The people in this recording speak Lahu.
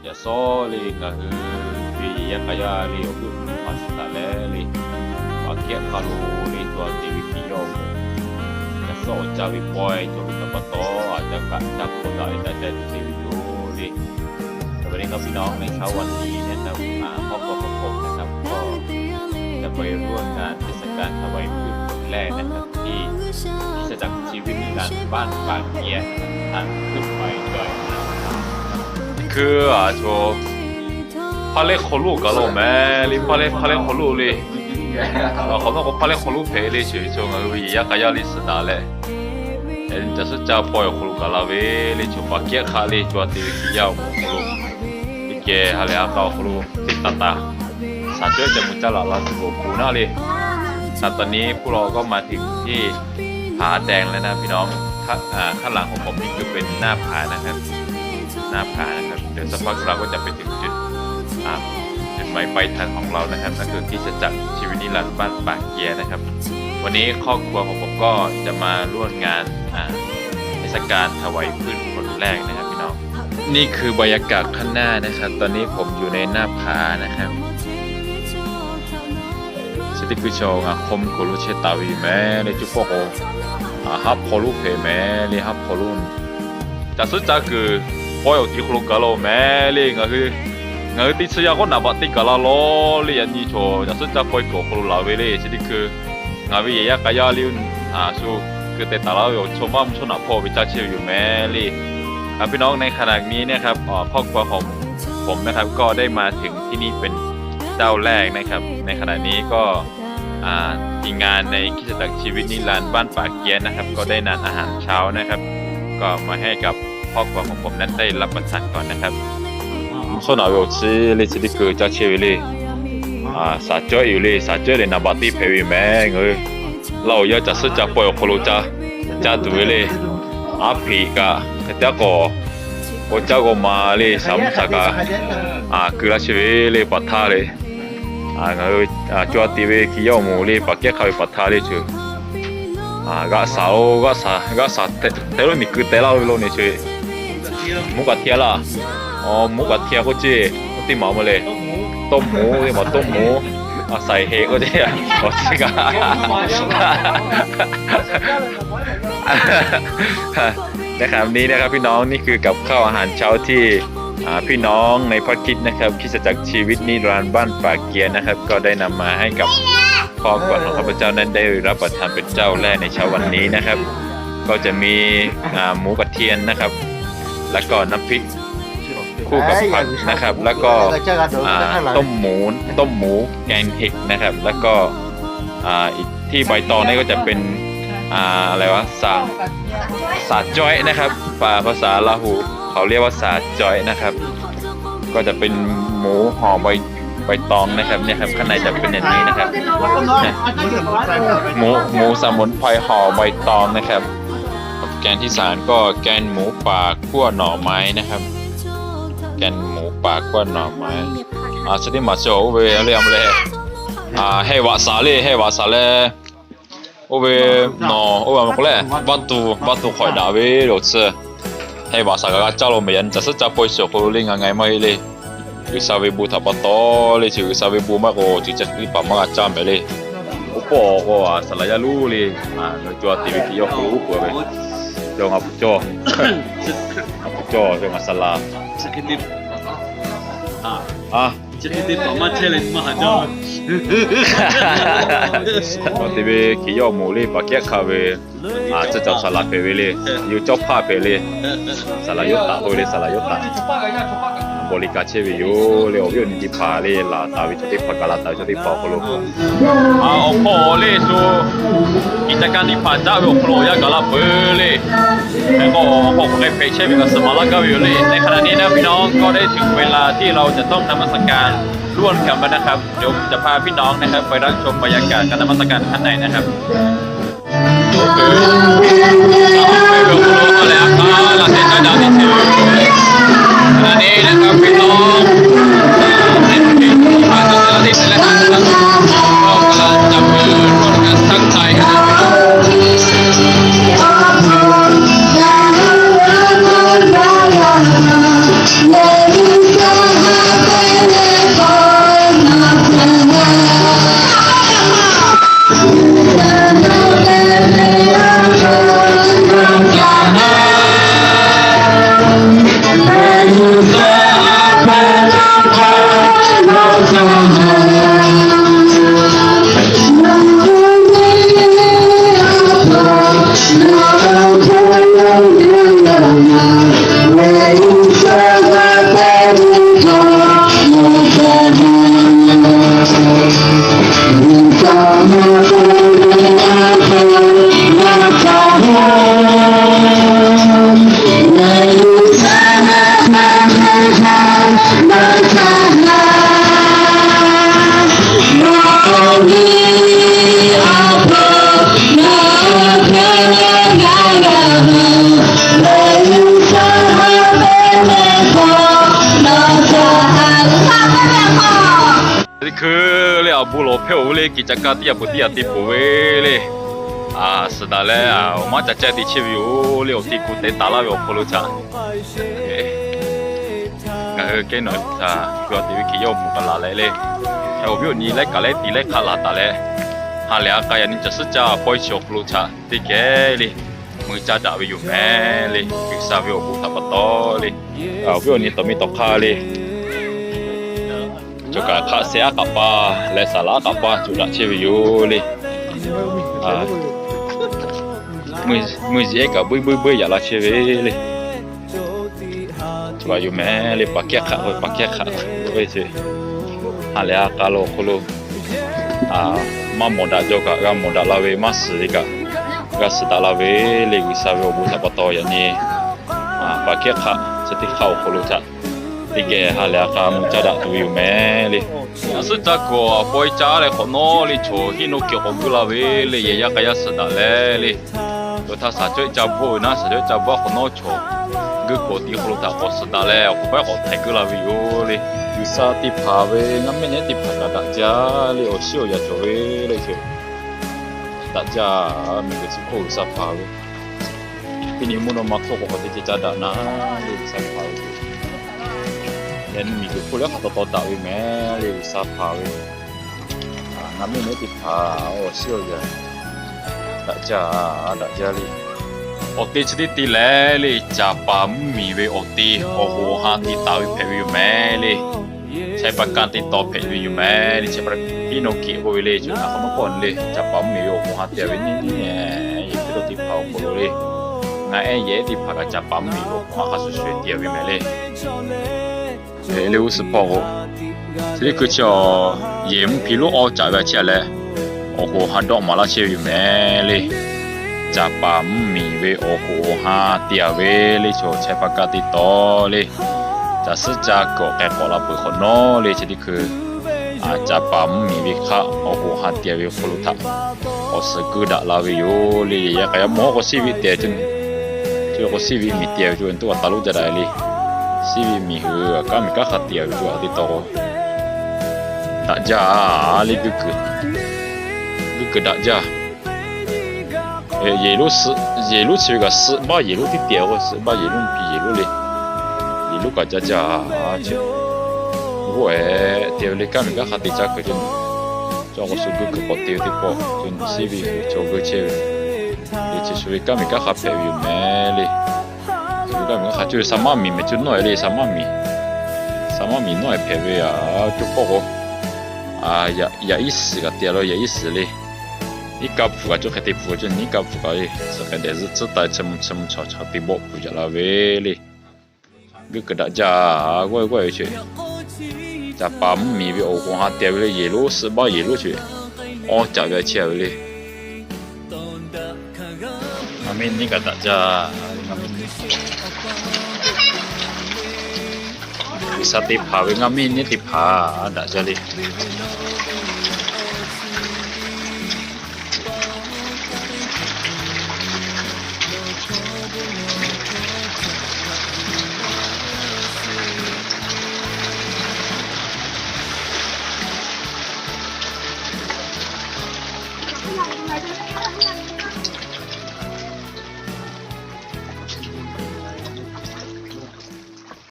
Yaꞈ shawˉ le ngaˬ hui ve yehˬ yaˇ k'a yaˇ le awˬ g'euˆ mvuhˇ hpaˍ suh taˍ leh le, paˍ kehˉ hk'a lo le cawˬ te ve hkiˬ yawˇ awˬ moˍ, yaꞈ shawˉ awˬ ca ve pawehˇ cawˬ ve htaꞈ pa taw, a ca kaꞈ ca hk'awꞈ daꞈ ve htaꞈ ca te ve yoˬ le. สวัสดีครับพี่น้อง ในเช้าวันนี้นะครับ อ่า ครอบครัวของผมนะครับ ก็ จะไปร่วมงานเทศกาลถวายพืชผลแรกนะครับ ที่คริสตจักรชีวิตนิรันดร์บ้านปากเกียร์นะครับ ทางขึ้นไปดอยอ่างขาง Kuiˬ a co, hpaˇ lehˆ hk'aw loˆ gaˬ la mehˍ le, hpaˇ lehˆ, hpaˇ lehˆ hk'aw loˆ le. Awˬ hk'awꞈ nawˉ k'o hpaˇ lehˆ hk'aw loˆ hpehꞈ le, chi ve co ngaˬ hui ve yehˬ yaˇ k'a yaˇ le suh daꞈ leh, yaꞈ suhˉ ca pawehˇ awˬ hk'aw lo gaˬ la ve le, chi paˍ kehˉ hk'a le cawˬ te ve hkiˬ yaˇ awˬ moˍ awˬ hk'aw lo, teˇ geh ha lehˬ ha k'a awˬ hk'aw lo teˇ taˍ taˍ shaˍ cawehˇ ca mvuh caˇ laˬ la tuˬ awˬ pon naˉ le. ครับ ตอนนี้พวกเราก็มาถึงที่ผาแดงแล้วนะพี่น้อง ข้างหลังของผมนี่คือเป็นหน้าผานะครับ หน้าผานะครับ เดี๋ยวสักพักเราก็จะไปถึงจุด อ่า จุดหมายปลายทางของเรานะครับ นั่นคือคริสตจักรชีวิตนิรันดร์บ้านปากเกียร์นะครับ วันนี้ครอบครัวของผมก็จะมาร่วมงาน อ่า เทศกาลถวายพืชผลแรกนะครับพี่น้อง นี่คือบรรยากาศข้างหน้านะครับ ตอนนี้ผมอยู่ในหน้าผานะครับ Chi teˇ hkui chaw ngaˬ hk'aw mvuh k'oˍ lo chehˇ taˍ ve yoˬ mehˍ le, cuˇ pawˆ k'o, haˉ hpaw loˆ hpehꞈ mehˍ le, haˉ hpaw loˆ. Caˬ suhˉ caˇ kuiˬ pawehˇ awˬ ti hk'aw lo gaˬ la mehˍ le, ngaˬ hui, ngaˬ hui teˇ chi yaˇ k'oˆ naˍ baꞈ teˇ gaˬ la lawˬ le, yaꞈ nyi chaw caˬ suhˉ caˇ pawehˇ kuiˬ awˬ hk'aw lo laˬ ve le. Chi teˇ hkui ngaˬ ve yehˬ yaˇ k'a yaˇ le, shu keu teh taˍ laˇ ve awˬ chaw maˇ mvuhˇ chaw naꞈ hpawˇ ve caˇ chehˇ ve yoˬ mehˍ le. ครับ พี่น้อง ในขณะนี้นะครับ ครอบครัวของผมนะครับ ก็ได้มาถึงที่นี่เป็นเจ้าแรกนะครับ ในขณะนี้ก็ อ่า ทีมงานในคริสตจักรชีวิตนิรันดร์บ้านป่าเกี๊ยะนะครับ ก็ได้นำอาหารเช้านะครับ ก็มาให้กับครอบครัวของผมนั้นได้รับประทานก่อนนะครับ Mvuhˇ chaw naꞈ ve awˬ chi le, chi teˇ hkui caˇ chehˇ ve le. Shaˍ cawehˇ yoˬ le, shaˍ cawehˇ leh naˍ baꞈ teˇ hpehꞈ ve mehˍ ngaˬ hui. Laˇ oˬ yaˇ caˬ suhˉ caˇ pawehˇ awˬ hk'aw lo caˇ, caˇ tuˬ ve le. Aˉ hpeꞈ kaꞈ hk'e te k'awꞈ, k'awꞈ caˇ k'awꞈ ma le, shaˍ mvuhˇ shaˍ kaꞈ, keu laˇ chehˇ ve le, paˍ htaˇ le. Ngaˬ hui co tiꞈ ve hkiˬ yawˇ moˍ le, paˍ kehˉ hk'a ve paˍ htaˇ le chi. G'aˆ shaˍ lo, g'aˆ shaˍ, g'aˆ shaˍ hteˇ lo miˬ keu teh laˇ ve lo ne chi. Mvuhˇ kaꞈ htiˇ laˇ. Mvuhˇ kaꞈ htiˇ k'oˆ ceˇ, oˇ teˇ maˬ mvuh le. Tawˇ moˍ teˇ maˬ, tawˇ moˍ. A saiˍ heꞈ k'oˆ ceˇ, awˬ chi kaꞈ. นะครับ นี่นะครับพี่น้อง นี่คือกับข้าวอาหารเช้าที่ อ่า พี่น้องในพระคริสต์นะครับ คริสตจักรชีวิตนิรันดร์บ้านป่าเกียร์นะครับ ก็ได้นำมาให้กับครอบครัวของข้าพเจ้านั้นได้รับประทานเป็นเจ้าแรกในเช้าวันนี้นะครับ ก็จะมี อ่า หมูกระเทียมนะครับ แล้วก็น้ำพริก คู่กับผักนะครับ แล้วก็ อ่า ต้มหมู ต้มหมูแกงเห็ดนะครับ แล้วก็ อ่า อีกที่ใบตองนี่ก็จะเป็น อ่า อะไรวะ สา สาจ๊อยนะครับ ภาษาลาหูเขาเรียกว่าสาจ๊อยนะครับ ก็จะเป็นหมูห่อใบ ใบตองนะครับ เนี่ยครับ ข้างในจะเป็นอย่างนี้นะครับ หมู หมูสมุนไพรห่อใบตองนะครับ แกงที่สามก็แกงหมูป่าคั่วหน่อไม้นะครับ แกงหมูป่าคั่วหน่อไม้ อ่า chi teˇ maˬ chi oˇ ve le, a le, a, heh vaꞈ shaˍ le, heh vaꞈ shaˍ leh, oˇ ve nawˬ oˇ ve a ma k'o leh, vaˇ tuˬ, vaˇ tuˬ hk'awꞈ daꞈ ve lo chi. Heh vaꞈ shaˍ kaꞈ g'a caˇ lo mehˍ, yaꞈ nyi caˬ suhˉ caˇ pawehˇ shiˍ awˬ hk'aw lo le ngaˬ ngaˬ maˇ heˆ le. G'uiˬsha ve bon htaꞈ pa taw le, chi G'uiˬsha ve bon maˇ k'o, chi caˇ tiˉ paˍ maˇ g'a caˇ mehˍ le. Oˇ pawˆ k'o, saˍ laˍ yaˇ lonˉ le, ngaˬ cawˬ te ve hkiˬ yawˇ hk'aw lo uˉ peunˍ ve, cawˬ ngaˬ hpu cawˇ, ngaˬ hpu cawˇ cawˬ ngaˬ saˍ laˍ. A, cawˬ te ve hkiˬ yawˇ moˍ le, paˍ kehˉ hk'a ve, a, tcuh cawˬ saˍ laˍ hpehꞈ ve le, yawˇ cawˇ hpaˇ hpehꞈ le, saˍ laˍ yawˇ taˍ k'oˆ ve le, saˍ laˍ yawˇ taˍ. Bon liꞈ ka chehˇ ve yoˬ le, awˬ viˉ awˬ nyi teˇ hpaˍ le, laˬ taˍ ve chaw teˇ hpaˍ, gaˬ laˬ taˍ ve chaw teˇ hpaˍ awˬ hk'aw lo. A, awˬ hk'aw le shu กิจการ teˇ hpaˍ caˇ ve awˬ hk'aw lo yaˇ gaˬ la peuˬ le. Hk'e k'o, awˬ hk'aw k'awꞈ hk'e hpehꞈ chehˇ ve kaꞈ suhˍ maˍ laˇ gaˇ ve yoˬ le. ในขณะนี้นะพี่น้อง ก็ได้ถึงเวลาที่เราจะต้องนมัสการร่วมกันแล้วนะครับ เดี๋ยวผมจะพาพี่น้องนะครับ ไปรับชมบรรยากาศการนมัสการข้างในนะครับ ขณะนี้นะครับพี่น้อง เสร็จพิธีการเสร็จแล้วนะครับ ก็กำลังจับมือร่วมกันทักทายกันนะครับ Teˇ hkui le, awˬ bon lawˬ hpehˇ-oˬ ve le, kiˬ caꞈ ka teˇ yaꞈ peuˬ teˇ yaꞈ te peuˬ ve le. Suhˍ daꞈ leh, awˬ maˉ ca caˇ te chehˇ ve yoˬ le, awˬ te ku te taˍ laˇ ve awˬ hk'aw lo htaꞈ. Ngaˬ hui kehˉ nawˬ htaꞈ keu a teꞈ ve hk'e yawˇ mvuhˇ kaꞈ laˬ leh le, awˬ viˉ awˬ nyi laiˉ kaꞈ laiˉ tiˍ laiˉ hk'aˆ laˬ taˍ leh, ha lehˬ a k'a yaꞈ nyi caˬ suhˉ caˇ pawehˇ chi awˬ hk'aw lo htaꞈ teˇ geh le, mui caˇ daꞈ ve yoˬ mehˍ le. G'uiˬsha ve awˬ bon htaꞈ pa taw le, awˬ viˉ awˬ nyi tawˬ mi tawˬ hk'aˇ le, cawˬ kaꞈ hk'aˆ sehˉ aˉ k'aꞈ paˇ leh saˍ laˍ aˉ k'aꞈ paˇ cawˬ daꞈ chehˇ ve yoˬ le. Mui ziˍ ehˉ kaꞈ buiˇ buiˇ buiˇ yaꞈ la chehˇ ve le. Cawˬ kaꞈ yoˬ mehˍ le, paˍ kehˉ hk'aˆ k'o paˍ kehˉ hk'aˆ ve ce. Ha lehˬ a k'a lo awˬ hk'aw lo maˇ mawˬ daꞈ jaw kaꞈ g'a mawˬ daꞈ la ve, maˇ suhˍ ve kaꞈ g'a suhˍ daꞈ la ve le. G'uiˬsha ve awˬ bon htaꞈ pa taw yaꞈ nyi paˍ kehˉ hk'aˆ chi teˇ hk'aˆ awˬ hk'aw lo htaꞈ teˇ geh ha lehˬ a k'a mui caˇ daꞈ tuˬ ve yoˬ mehˍ le. Caˬ suhˉ caˇ kuiˬ awˬ pawehˇ caˇ leh hk'awꞈ nawˉ le, chaw hiˆ nawˉ kiꞈ k'awꞈ guˇ la ve le, yehˬ yaˇ k'a yaˇ suhˍ daꞈ leh le. Yaꞈ htaˇ shaˍ cawehˇ ca bvuhˆ ve naˉ, shaˍ cawehˇ ca bvuhˆ hk'awꞈ nawˉ chaw guˇ k'awꞈ te hk'aw lo htaꞈ k'awꞈ suhˍ daꞈ leh, awˬ hk'aw paiˉ k'awꞈ htaiˍ guˇ la ve yoˬ le. G'uiˬsha teˇ hpaˍ ve ngaˇ mehˆ nehˉ teˇ hpaˍ kaꞈ daꞈ jaˇ le, awˬ shiˉ awˬ yaꞈ cawˬ ve le. Daꞈ jaˇ, miˬguiˬ tcuh hk'oˆ G'uiˬsha hpaˍ ve, teˇ nyi mvuhˇ naw ma hk'oˆ k'awꞈ k'awꞈ te ce ca daꞈ na le, G'uiˬsha hpaˍ ve. Yaꞈ nyi miˬguiˬ hk'oˆ lehˬ hk'a taw taw daꞈ ve mehˍ le, G'uiˬsha hpaˍ ve. Ngaˇ mehˆ nehˉ teˇ hpaˍ awˬ shiˉ awˬ yaꞈ daꞈ jaˇ, daꞈ jaˇ le. Awˬ te chi teˇ te leh le, caˍ paˍ mvuhˇ miˬ ve awˬ te awˬ hoꞈ awˬ ha te taˍ ve hpehꞈ ve yoˬ mehˍ le. Chaiˇ pa kaˇ teˇ taw hpehꞈ ve yoˬ mehˍ le. Chaiˇ pa hiˆ nawˉ kiꞈ k'oˆ ve le, chi htaꞈ k'awꞈ nawˉ kawˆ le, caˍ paˍ mvuhˇ miˬ ve awˬ hoꞈ ha te ve nyi nyi, yehˬ hk'e lo teˇ hpaˍ awˬ hk'aw lo le, ngaˇ ehˉ yehˬ teˇ hpaˍ kaꞈ caˍ paˍ mvuhˇ miˬ ve awˬ hoꞈ ha hk'a shuˍ shuˍ te ve mehˍ le. Le g'uˇ suhˍ hpawˇ k'o, chi teˇ hkui chi yehˬ mvuhˇ hpi lonˉ awˇ caꞈ ve a chehˇ a leh, awˬ hoꞈ awˬ ha dawˆ maˍ laˇ chehˇ ve yoˬ mehˍ le. Caˍ paˍ mvuhˇ miˬ ve awˬ hoꞈ awˬ ha te a ve le, chaw chaiˇ pa kaˇ teˇ taw le. Caˬ suhˉ caˇ kuiˬ awˬ k'ai k'awꞈ la peuˬ hk'awꞈ nawˉ le, chi teˇ hkui caˍ paˍ mvuhˇ miˬ ve hk'aˆ awˬ hoꞈ awˬ ha te a ve awˬ hk'aw lo htaꞈ k'awꞈ suhˍ guˇ daꞈ la ve yoˬ le. Yehˬ yaˇ k'a yaˇ mawˬ k'o siˉ viˆ te a ceh, chi k'o siˉ viˆ miˬ te a ve ceh, toˇ a taˍ lonˉ ca daꞈ le. Siˉ viˆ miˬ hui kanˉ miˬ kanˉ hk'a te a ve ceh, a teˇ taw k'o daꞈ jaˇ le. Guˇ kuiˬ daꞈ jaˇ. Yehˬ lonˉ chi ve kaꞈ suhˆ baˆ yehˬ lonˉ tiˉ te a k'o, suhˆ baˆ yehˬ lonˉ pi yehˬ lonˉ le. Yehˬ lonˉ kaꞈ ca ca ce, g'oˇ ehˍ te ve le. Kanˉ miˬ kanˉ hk'a te ca kuiˬ ceh, cawˬ k'o shu guˇ kuiˬ k'awꞈ te ve teˇ pawˆ ceh, siˉ ve hui cawˬ g'uˇ chehˇ ve, yehˬ chi shu ve kanˉ miˬ kanˉ hk'a hpehꞈ ve yoˬ mehˍ le. Shu ve kanˉ miˬ kanˉ hk'a cawˬ ve sa maˇ miˬ mehˍ cawˬ nawˉ e le, sa maˇ miˬ, sa maˇ miˬ nawˉ e hpehꞈ ve a, cawˬ pawˆ k'o yaꞈ iˉ suhˍ kaꞈ te a la, yaꞈ iˉ suhˍ le. Iˉ kaˆ hpu kaꞈ cawˬ hk'e te hpu ceh, iˉ kaˆ hpu kaꞈ le, suh k'ai dehꞈ zuhˆ tcuhˉ ta chi mvuh chi mvuh chaw chaw te bawˆ puˬ jaꞈ la ve le. Guˇ kuiˬ daꞈ jaˇ, g'awˇ g'awˇ ve ce. Caˍ paˍ mvuhˇ miˬ ve awˬ hoꞈ ha te ve le, yehˬ lonˉ suhˆ baˆ yehˬ lonˉ ce, awˇ caꞈ ve chehˇ ve le. Ngaˇ miˇ nehˉ kaꞈ daꞈ jaˇ. G'uiˬsha teˇ hpaˍ ve ngaˇ miˇ nehˉ teˇ hpaˍ daꞈ jaˇ le.